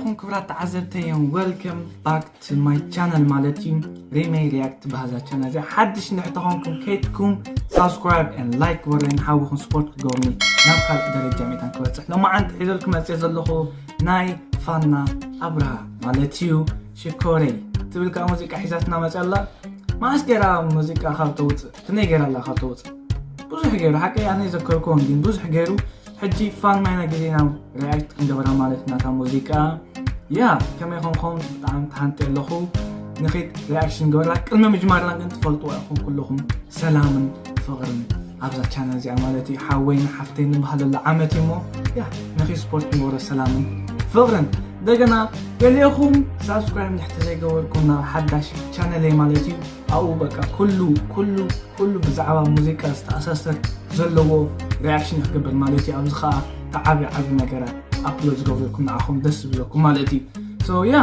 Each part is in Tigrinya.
ኹም ክብራት ተዓዘብተይ፣ and welcome back to my channel ማለት እዩ። ሪመይ ሪያክት ትበሃል ቻነል እዚኣ። ሓድሽ እንድሕር ተኾንኩም ከይድኩም subscribe and like ወረ ንሓውኹም ስፖርት ክትገብሩኒ ናብ ካልእ ደረጃ ሜታን ክበፅሕ። ሎማዓንቲ ሒዘልኩም መፅእ ዘለኹ ናይ ፋና ኣብርሃ ማለት እዩ። ሽኮረይ ትብል ከዓ ሙዚቃ ሒዛትና መፅያ ኣላ። መዓስ ገይራ ሙዚቃ ካብ ተውፅእ? ክንደይ ገይራ ኣላ ካብ ተውፅእ? ብዙሕ ገይሩ ሓቀይ ኣነ ዘከርኩዎን ግን ብዙሕ ገይሩ። ሕጂ ፋን ናይና ግዜና ሪያክት ክንገብራ ማለት ናታ ሙዚቃ። ያ ከመይ ኾንኩም? ብጣዕሚ ተሃንጠ ኣለኹ። ንኺድ ሪያክሽን ገብራ ቅድሚ ምጅማርና ግን ትፈልጥዎ ኢኹም ኩልኹም ሰላምን ፍቕርን ኣብዛ ቻነል እዚኣ ማለት እዩ። ሓወይን ሓፍተይን ንበሃለሉ ዓመት እዩ እሞ ያ ንኺድ ስፖርት ንገብሮ ሰላምን ፍቕርን። እንደገና ገሊኹም ሳብስክራይብ እንድሕር ተዘይገበርኩም ናብ ሓዳሽ ቻነለይ ማለት እዩ። ኣብኡ በቃ ኩሉ ኩሉ ኩሉ ብዛዕባ ሙዚቃ ዝተኣሳሰር ዘለዎ ሪያክሽን ክገብር ማለት እዩ። ኣብዚ ከዓ ተዓቢ ዓቢ ነገራት ኣፕሎድ ዝገብረኩም ንዓኹም ደስ ዝብለኩም ማለት እዩ። So ያ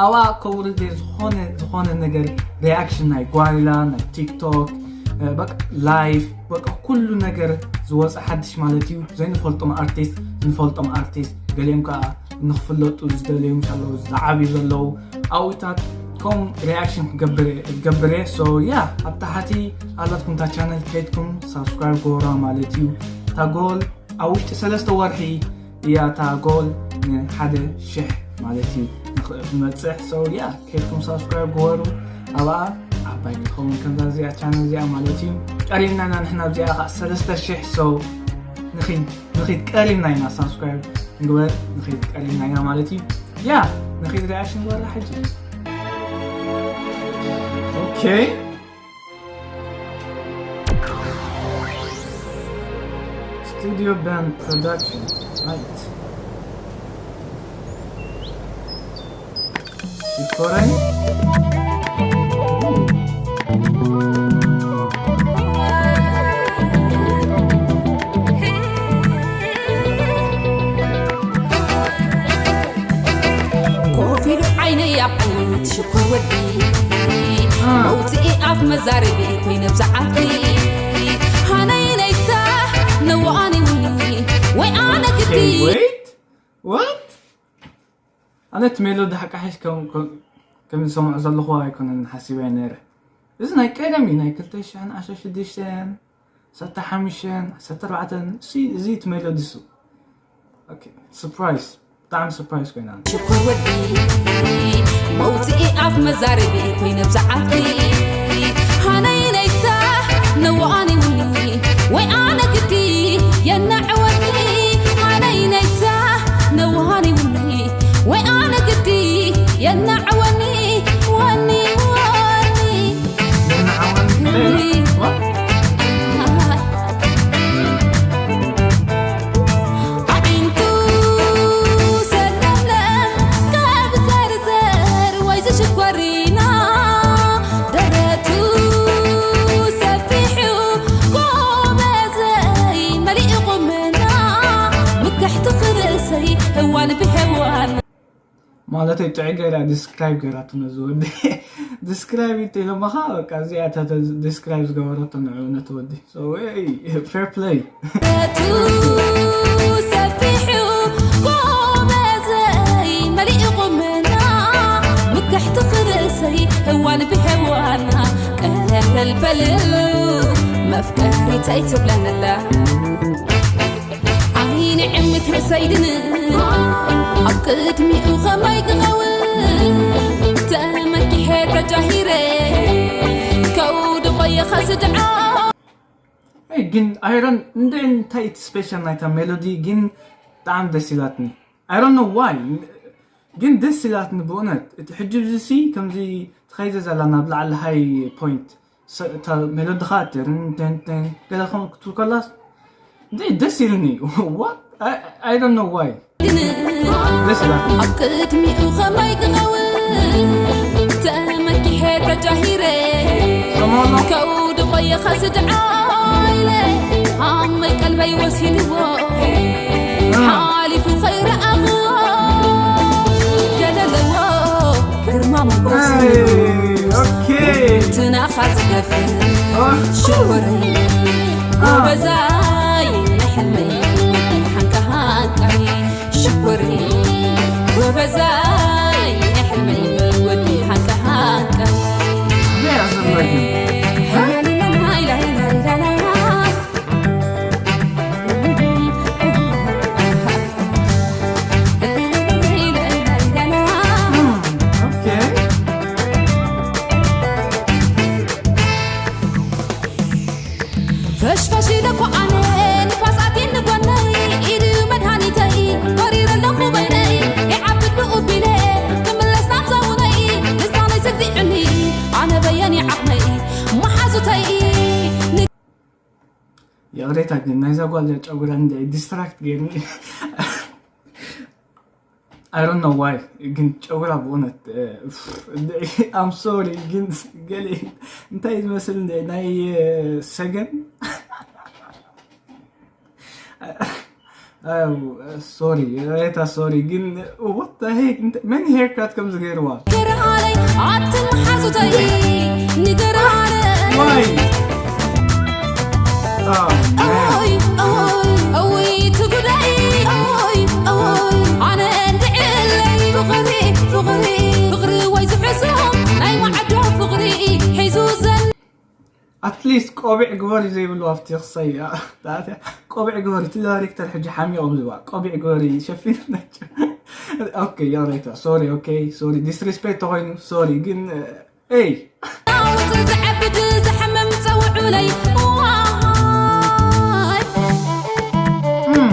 ኣብኣ ከውርድ እየ ዝኾነ ዝኾነ ነገር ሪያክሽን ናይ ጓሪላ ናይ ቲክቶክ በቃ ላይፍ በቃ ኩሉ ነገር ዝወፀ ሓድሽ ማለት እዩ። ዘይንፈልጦም ኣርቲስት ንፈልጦም ኣርቲስት ገሊኦም ከዓ ንክፍለጡ ዝደለዩ ምስ ኣለዉ ዝዓብዩ ዘለዉ ኣብኡታት ከም ሪያክሽን ክገብር እየ። So ያ ኣብ ታሕቲ ኣላትኩም እታ ቻነል ከይድኩም ሳብስክራይብ ጎራ ማለት እዩ። እታ ጎል ኣብ ውሽጢ ሰለስተ ወርሒ እያ እታ ጎል ንሓደ ሽሕ ማለት እዩ ንመፅሕ። So ያ ከይድኩም ሳብስክራይብ ግበሩ። ኣብኣ ዓባይ ክትኸውን ከምዛ እዚኣ ቻነል እዚኣ ማለት እዩ። ቀሪብና ኢና ንሕና ኣብዚኣ ከዓ ሰለስተ ሽሕ። So ንኺድ ንኺድ ቀሪብና ኢና ሳብስክራይብ ንግበር። ንኺድ ቀሪብና ኢና ማለት እዩ። ያ ንኺድ ሪያክሽን ንግበራ ሕጂ። ኦኬ። Studio Band Production. Right. ይኮረኝ። ኮፍ ኢሉ ዓይነይ ኣብ ዓይነይ ትሽኩር ወዲ መውፅኢ ኣፍ መዛረቢ ኮይነ ብዛዓቢ ሃነይ ነይታ ነዋኣኒ ውኒ ወይ ኣነ ግዲ Wait, what? ኣነ እቲ ሜሎዲ ሓቃ ሓሽ ከም ከም ዝሰምዖ ዘለኹ ኣይኮነን ሓሲበ ነይረ። እዚ ናይ ቀደም እዩ ናይ ክልተ ሽሕን ዓሰርተ ሽዱሽተን ዓሰርተ ሓሙሽተን ዓሰርተ ኣርባዕተን እሱ እዚ እቲ ሜሎዲ እሱ። ኦኬ ሰርፕራይዝ ብጣዕሚ ሰርፕራይዝ ኮይና። ሽኮር ወዲ መውፅኢ ኣፍ መዛረቢ ኮይነ ብዛዓቢ ሃነይ ነይታ ነዋኣኒ ውኒ ወይ ኣነ ግዲ የናዕወኒ ሃነይ ነይታ ነዋሃኒ ውኒ ወይ ኣነ ግዲ የናዕወኒ ወኒ ወኒ ኣዒንቱ ሰለምለም ካብ ዘርዘር ወይ ዝሽኮሪና ደረቱ ሰፊሑ ጎበዘይ መሊኡ ቁምና ምክሕቲ ክርእሰይ ህዋን ብሄዋን ማለተይ ጥዑይ ገይራ ዲስክራይብ ገይራቶ ነዚ ወዲ። ዲስክራይብ እንተ ኢሎማኻ በቃ እዚኣ እታ ዲስክራይብ ዝገበረቶ ንዑ ነቲ ወዲ። So hey, fair play. ደረቱ ሰፊሑ ጎበዘይ መሊኡ ቁምና ምክሕቲ ክርእሰይ ህዋን ብሄዋና ቀለፈልፈል መፍቀሪተይ ትብለንላ ዓይኒ ዕምት ርእሰይ ድን ኣብ ቅድሚኡ ኸማይ ክኸውን ተመኪሐ ተጃሂረ ከውዲ ቆየ ኸስድዓ Hey, ግን ኣይሮን እንደ እንታይ እቲ ስፔሻል ናይታ ሜሎዲ ግን ብጣዕሚ ደስ ኢላትኒ። I don't know why ግን ደስ ኢላትኒ ብእውነት። እቲ ሕጂ እዚ ሲ ከምዚ ትኸይደ ዘላ ናብ ላዕሊ ሃይ ፖይንት እታ ሜሎዲ ኸዓ ተርን ተን ተን ገለ ከም ክትብል ከላስ እንታይ ደስ ኢልኒ። What? I, I don't know why ደስ ኢላትኒ። ኣብ ቅድሚኡ ኸማይ ክኸውን ተመኪሐ ተጃሂረ ሰማኖ ከውዲ ቆየ ኸስድዓ ኢለ ሃመይ ቀልበይ ወሲድዎ ሓሊፉ ኸይረኣኽዎ ገለ ኣለዎ ግርማ ሞጎስ Hey, okay. ትናኻ ዝገፍር Oh. ሽኮረይ ጎበዛይ ናይ ሕልመይ ሓንካ ሃንቃይ ሽኮረይ ጎበ ገዛይ ናይ ሕልመይ ወዲ ሃንቀ ሃንቀ Where is the break? Okay. ፈሽፈሽ ኢለ እኮ ኣነ ንፋስ ኣትየኒ ጎነይ ኢድዩ መድሃኒተይ ወሪረ ኣለኹ በይነይ ይዓብድ ብኡ ቢለ ክምለስ ናብ ሳውነይ ልሳነይ ሰጊዕኒ ኣነ በየን ይዓቕመይ መሓዙተይ ይቕሬታ ግን ናይዛ ጓል ጨጉራ እንደ ዲስትራክት ገይርኒ I don't know why ግን ጨጉራ ብእውነት I'm sorry ግን ገለ እንታይ ዝመስል እንደ ናይ ሰገን sorry ይቕሬታ sorry ግን what the heck መን haircut ከም ዝገይርዋ ገርሃለይ ኣቲ መሓዙተይ ንገርሃለይ why Oh, man. Oi, oi, oi, to good day. Oi, oi, أنا أندعي لي فقري، فقري، فقري ويز حسوم. أي ما عدو فقري، حزوزا. At least ቆቢዕ ግበሪ ዘይብሉ ኣብቲ ክሰይ ቆቢዕ ግበሪ እቲ ዳይሬክተር ሕጂ ሓሚቖም ዝባ ቆቢዕ ግበሪ ሸፊን ናቸው okay ይቕሬታ sorry okay sorry disrespect ተኾይኑ sorry ግን Hey! ናውቲ ዝዓብድ ዝሕምም ጸውዑለይ ዋይ Mm.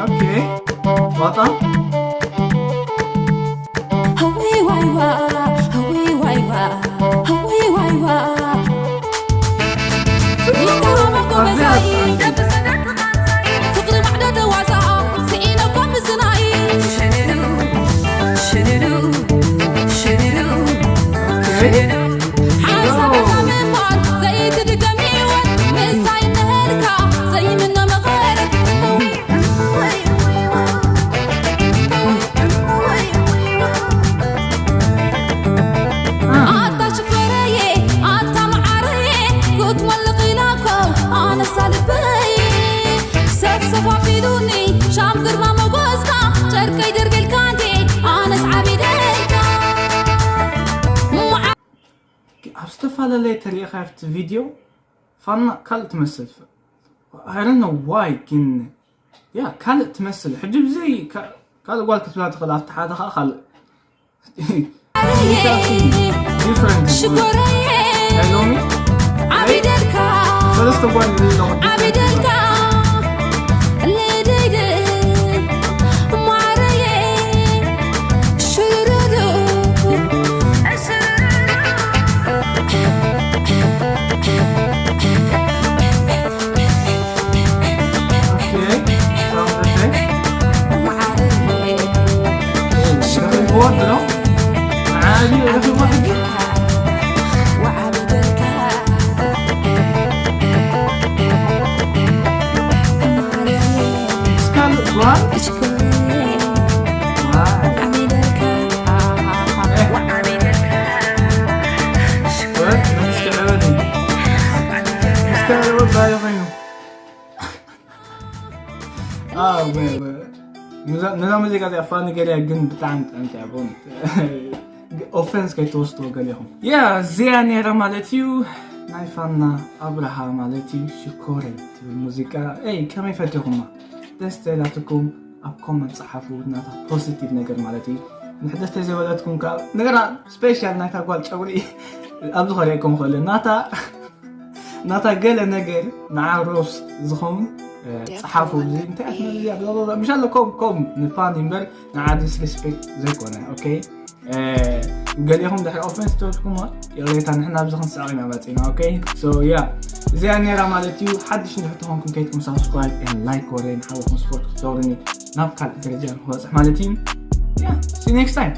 Okay. Bata? ህዊ ዋይ ዋ ህዊ ዋይ ዋ ህዊ ዋይ ዋ ይተሃመኮ መሳይ ፍቕሪ ማዕዶ ደዋዛ ስኢነኮ ምስናይ ሽንኑ ሽንኑ ሽንኑ Okay. ሓሳብካ ምንባር ዘይትድገም ህይወት ምሳይ እንህልካ ዘይምኖ መቐረት ኣታ ሽኮረየ ኣታ መዓረየ ክትመልቕ ኢላኮ ኣነሳ ልበይ ሰፍሰፍ ኣቢሉኒ ሻም ግርማ መጎስካ ጨርቀይ ደርቤልካ እንዴ ኣነስ ዓቢደልካ ኣብ ዝተፈላለየ ተሪኢኻ ኣብቲ ቪድዮ ፋና ካልእ ትመስል I don't know why ግን ያ ካልእ ትመስል ሕጂ ብዘይ ካልእ ጓል ክትብላ ትኽእል ኣብቲ ሓደ ከዓ ካልእ different ሽኮረየ ሎሚ ዓቢደልካ ሰለስተ ጓል ኣለዋ ዓቢደልካ ልድይድ ማረየ ሽሩሩ Okay. Sound effect. What, bro? عادي ولا في واحد؟ Skull one? Wow. What? Let's get rid of it. Let's get rid of it. ነዛ ሙዚቃ እዚኣ ፋኒ ገሊያ ግን ብጣዕሚ ጠንት እያ በእውነት ኦፌንስ ከይትወስድዎ ገሊኹም ያ እዚኣ ነይራ ማለት እዩ ናይ ፋና ኣብርሃ ማለት እዩ ሽኮረይ ትብል ሙዚቃ ይ ከመይ ፈቲኹማ ደስ ተላትኩም ኣብ ኮመንት ፀሓፉ ናታ ፖዚቲቭ ነገር ማለት እዩ ንሕደስ ተዘይበለትኩም ከዓ ነገራ ስፔሻል ናይታ ጓል ጨጉሪ ኣብዚ ከሪአኩም ክእል ናታ ናታ ገለ ነገር ንዓ ሮስት ዝኸውን ፀሓፉ እዚ እንታይ ኣትመዝያ ብላብላ ምሻለ ከም ከም ንፋን እምበር ንዓ ዲስሪስፔክት ዘይኮነ ኦኬ ገሊኹም ድሕሪ ኦፌንስ ተወስኩሞ ይቕሬታ ንሕና ኣብዚ ክንስዕቕ ኢና መፂና ኦኬ ሶ ያ እዚኣ ነራ ማለት እዩ ሓድሽ ንድሕር ተኾንኩም ከይትኩም ሳብስክራይብ ን ላይክ ወረ ንሓወኩም ስፖርት ክትገብሩኒ ናብ ካልእ ደረጃ ንክበፅሕ ማለት እዩ ያ ሲ ኔክስት ታይም